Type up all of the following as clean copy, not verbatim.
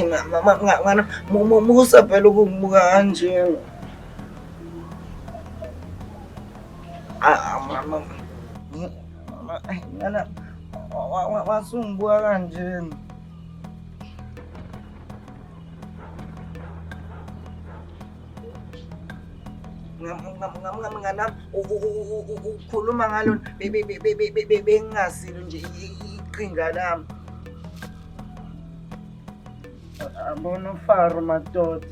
Mngani, musa phela ukungibuka kanjena. Mngani, wasungibuka kanjena. Mnganami, ukhuluma ngalona bengingasilo nje iqhinga lami. Abona uFaro madoda.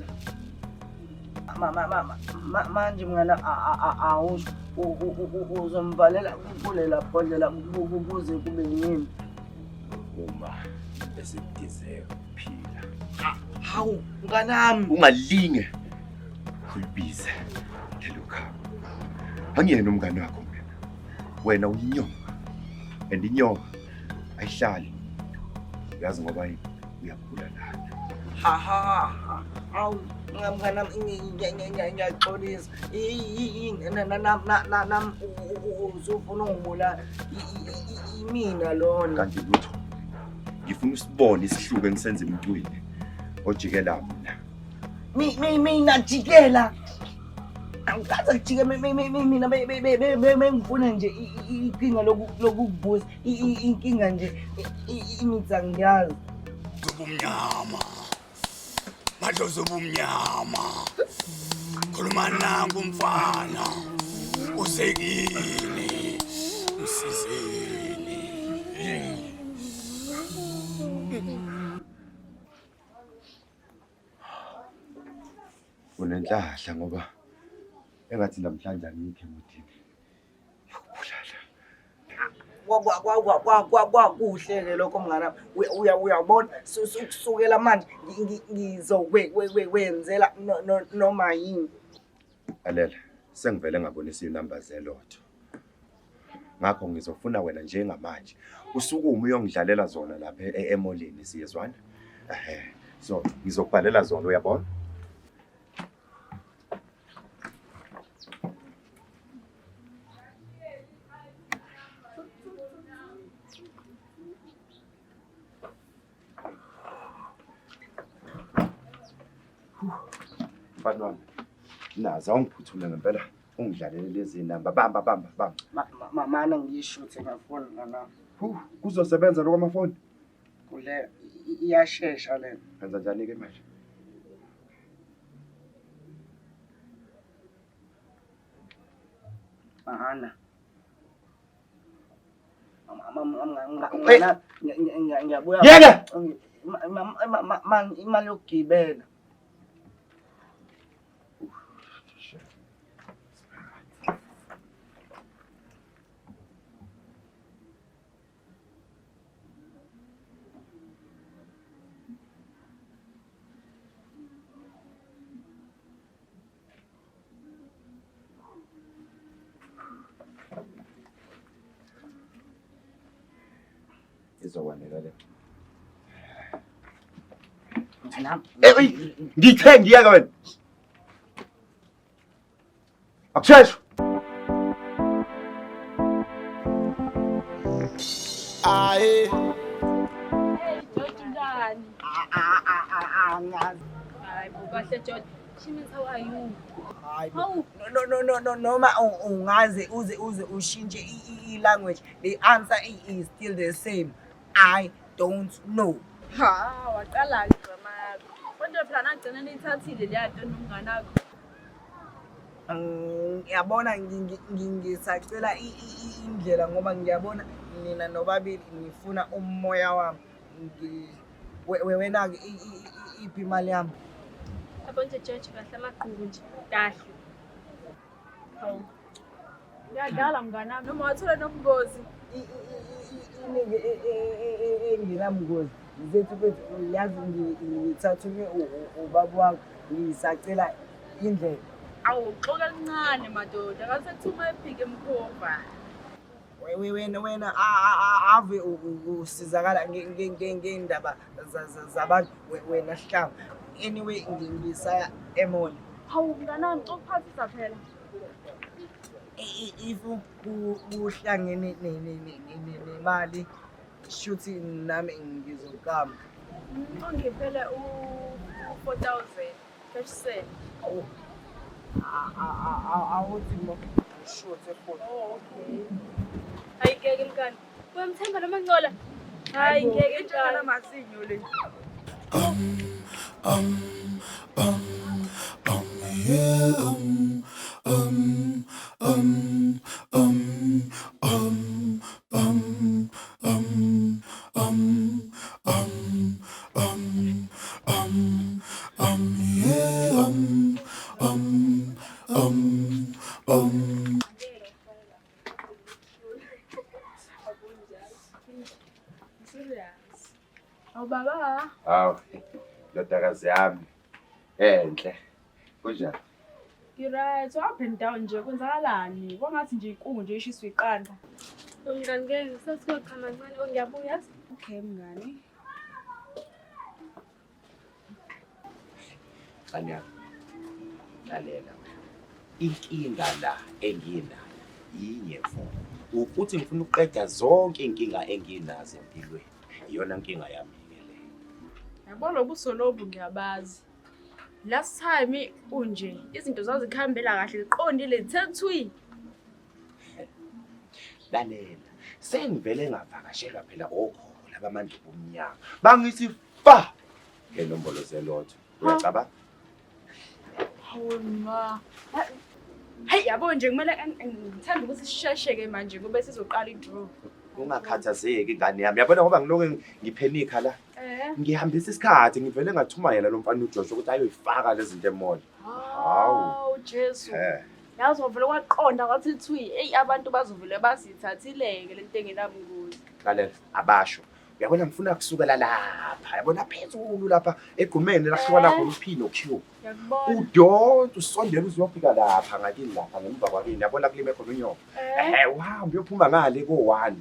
Manje mngani awusho uzomvalela kulela bhodlela kuze kube yini? Uma esekudize ukuphila. Hawu mnganami. Ungalinge ulibize lelo khaba. Angiyena umngani wakho mina. Wena uyinyoka. And inyoka ayihlali. Uyazi ngoba yini? Uyabulalana. Ha ha ha. Awu mnganami ngiyaxolisa. Nami uzufuna ungibulala. Imina lona. Kanti lutho. Ngifuna usibone isihluku engisenza emntwini ojikela mina. Mina jikela. Angikaze kujike mina bengifuna nje iqhinga lokukuvusa inkinga nje imithi angiyazi. Ubumnyama. Madlozi obumnyama. Khuluma nangu umfana. Usekini. Msizeni. Unenhlahla ngoba engathi namhlanje angikho emudini. Yokubulala. Kwakuhle-ke lokho mngani wami. Uyabona kusukela manje ngizokwenzela noma yini. Lalela, sengivele ngabonisa iy'namba zelotho. Ngakho ngizofuna wena njengamanje usukume uyongidlalela zona lapha emolini siyezwana? Ehhe. So ngizokubhalela zona uyabona? Mfana wami, nazi awungiphuthule ngempela ungidlalele lezi namba. Bamba bamba bamba. Mana ngiyishuthe ngafoni ngana. Huh, kuzosebenza lokho amafoni? Kule iyashesha le. Wenza njani ke manje? Mahana. Ngiyabuya. Yeke! Imali yokugibela. Izokwanela le. Mntanami. Eh, ngithe ngiyeke wena. Akusheshe. Aye. Hey, George unjani? Angazi. Hayi bo kahle George. Shimens, how are you? Hayi bo. Hawu, No no no no noma ungaze uze ushintshe i-language the answer is still the same. I don't know. ha, waqala ke drama yakho. Kodwa phela nagcina niyithathile leya nto nomngane wakho. Ngiyabona ngisacela indlela ngoba ngiyabona nina nobabili nifuna umoya wami. Wena-ke iphi imali yami? Yabo nje George kahle amagqubu nje. Kahle. Hawu. Uyadlala mngane wami noma wathola nobungozi. Iningi engenamngozi zethu bethu yazi ngithathunywe ubaba wakho ngisacela indlela. Awu, xoka elincane madoda. Ngase kuthiwa ephike emkhova. Wena wena ave usizakala ngey'ndaba zabantu wena sihlanga. Anyway ngisaya emall. Hawu mngane wami, cokuphathisa phela. If kuhlangene nemali shuthi nami ngizokama. Ungiphele u-4000 cash send. Awu. Awuthi mo shuthe futhi. Oh, okay. Hayi ngeke mngani. Uyamthemba noma ngcola? Hayi ngeke mngani. Amazinyo le. Serious. Awu baba. Hawu, ndodakazi yami enhle. Kunjani? Ngi-right, up and down nje kwenzakalani? Kwangathi nje inkungu nje ishiswa iqanda. Mngani ke ngisathiwa kancane oh ngiyabuya yazi. Okay mngani. Ngane yami. Lalela wena. Inkinga la enginayo yinye vo. Ukuthi ngifuna ukuqeda zonke inkinga enginazo empilweni. Iyona nkinga yami ke le. Yabo lobuso lobu ngiyabazi. Last time unje izinto zazikuhambela kahle liqondile zithe thwi. Lalela. Sengivele ngavakashelwa phela okhokho labamandla bomnyama. Bangithi fa ngenombolo zelotho. Uyacabanga? Hawu ma. Hayi yabo nje kumele ngithanda ukuthi sisheshe-ke manje kube sizoqala i-draw. Ungakhathazeki ingane yami. Yabona ngoba ngilokhu ngiphenikha la. Ngihambisa isikhathi ngivele ngathuma yena lo mfana uJoshua ukuthi ayoyifaka lezi zinto e-mall. Hawu. Hawu Jesu. Eh. Yazi wavele kwaqonda kwathi thwi. Eyi abantu bazovele basithathile-ke lento engenabungozi. Lalela abasho. Uyabona ngifuna kusukela lapha. Yabona phezulu lapha egqumeni la kuhlukana khona u-P no-Q. Ngiyakubona. Udonsa usondela uze uyofika lapha ngakini lapha ngemuva kwakini. Yabona kulime khona unyoka. Uhambe uyophuma ngale ko-1.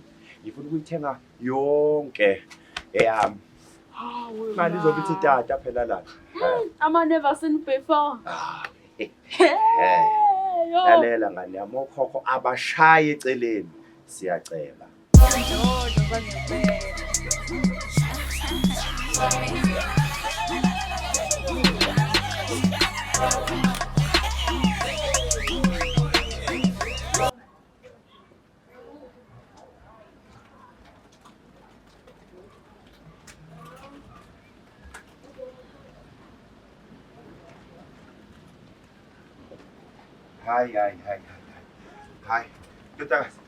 Ngifuna ukuyithenga yonke eyami. Hawu. Imali izobe ithi tata phela la. Ama never seen before. Ah, Hey, yo. Lalela ngane yami okhokho abashaye eceleni. Siyacela. Jojo bangempela. Hayi hayi hayi hayi. Hayi. Ndodakazi,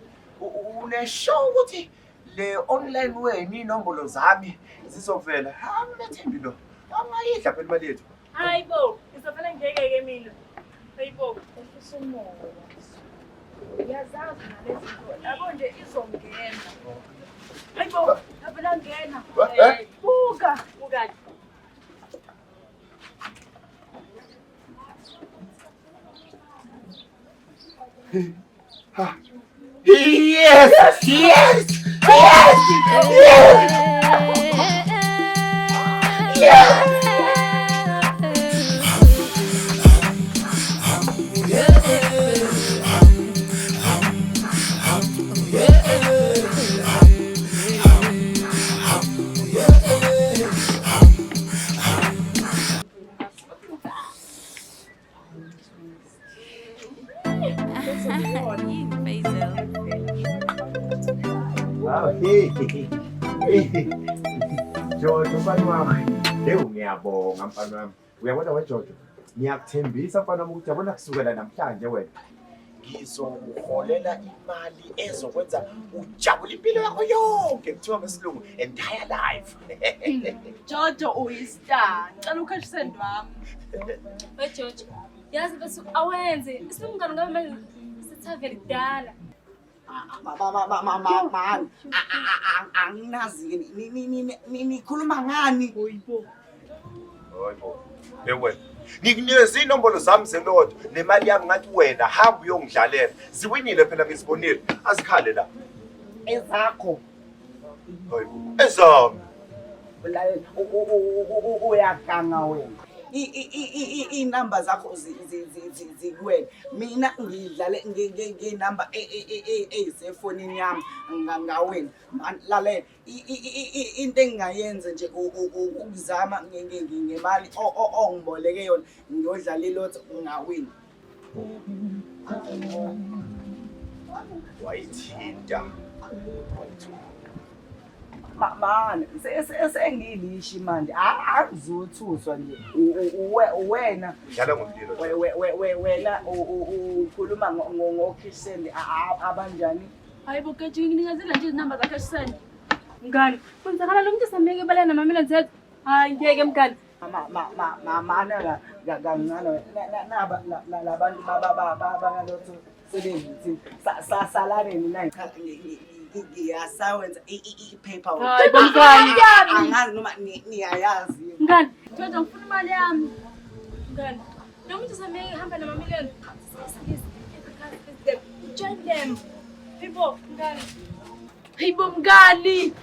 uneshow ukuthi le online wena inombolo zami zizovela. Ha methembi lo. Angayidla phela imali yethu. Hayi bo, ngizovele ngiyeke-ke mina. Hayi bo, ehlisa umoya. Ngiyazazi nalezi zinto. Yabo nje izongena. Hayi bo, yavele ngena. Eh? Buka, buka. Yes! Yes! Yes! Yes! Yes! Wow, hey, hey. Jojo mfana wami. Leyo ngiyabonga mfana wami. Uyabona we Jojo, ngiyakuthembisa mfana wami ukuthi yabona kusukela namhlanje wena ngizokuholela imali ezokwenza ujabule impilo yakho yonke, kuthiwa ngesilungu entire life. Jojo uyi-star. Ngicela u-cash send wami. We Jojo, yazi bese awenze isilungu ngabe manje sithavele kudala. Man, anginazi ke nikhuluma ngani? Hayibo. Hayibo. Hey wena. Ngikunikeza inombolo zami zelotho nemali yami ngathi wena hamba uyongidlalela. Ziwinile phela ngizibonile. Azikhale la. Ezakho. Hayibo. Ezami. Lalela, uyaganga wena. Iy'namba zakho zikuwena. Mina ngidlale ngey'namba ey'sefonini yami ngawena. Lalela, into engingayenza nje ukuzama ngemali ongiboleke yona ngiyodlala ilotho ngawina. Wayithinta. Wayithuka. Mane sengilishi manje angizothuswa nje wena Dlala ngomlilo. Wena ukhuluma ngokhisende abanjani? Hayi bo Geji nginikezile nje izinamba zakhe send. Mngani, kwenzakala lo muntu sameke ebala namamela zethu. Hayi ngeke mngani. Mana kancane naba labantu bakalotho sebengithini sasalane mina cha ngiyasawenza i-paper Hayi bo mngani. Angazi noma niyayazi. Mngani, Jojo ngifuna imali yami. Mngani, lo muntu sameke ehamba namamiliyoni. Join them. People, mngani. Hayibo mngani.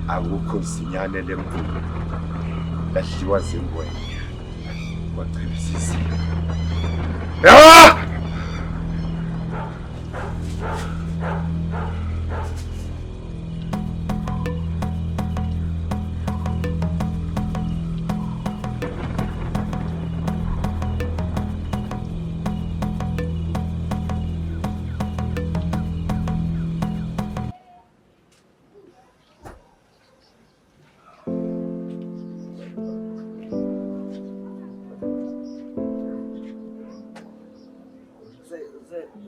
Akukho zinyane lemvubu ladliwa zingwenya kwachebisisiwe. Ah!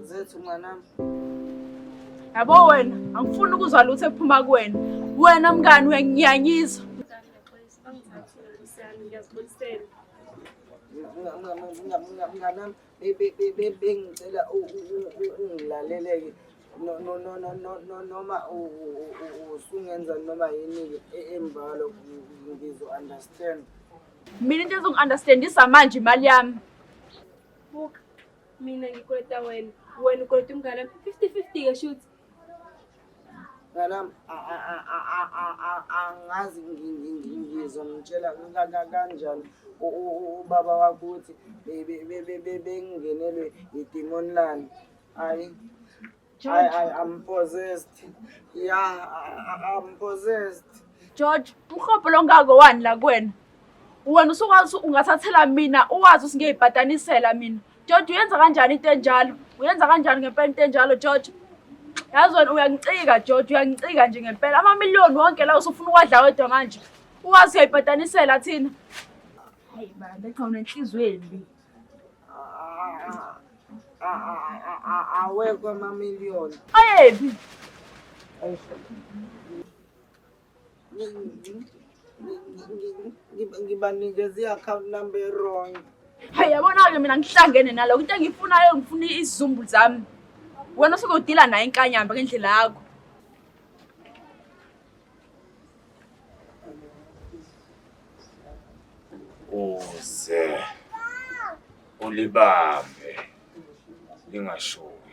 Zethu mnganami. Yabo wena, angifuni ukuzwa lutho ephuma kuwena. Wena mngani uyanginyanyisa. Mnganami bengicela ungilalele-ke noma usungenza noma yini-ke emva kwalokho ngizo-understand. Mina into ezongi-understandisa manje imali yami. Buka, mina ngikweleta wena, wena ukweleta umngane wami. 50-50 ke shuthi. Mnganami angazi ngizomtshela kanjani ubaba wakho ukuthi bengingenelwe idimoni lani. Hayi, I'm possessed. Yeah, I'm possessed. George, umhobho lo ngako wani la kuwena? Wena usukwazi ungathathela mina uwazi ukuthi ngiyayibhatanisela mina. George uyenza kanjani into enjalo? Uyenza kanjani ngempela into enjalo George? Yazi wena uyangicika George, uyangicika nje ngempela. Amamiliyoni wonke la usufuna ukwadla wedwa manje. Uwazi uyayibhatanisela thina. Hayi bandla, cha unenhliziyo embi. Awekho amamiliyoni. Ayephi? Ngibanikeza i-account number e-wrong. Hayi yabona-ke mina ngihlangene nalokho. Into engiyifunayo ngifuna izizumbulu zami. Wena usuke udila naye inkanyamba ngendlela yakho. Uze ulibambe lingashoni.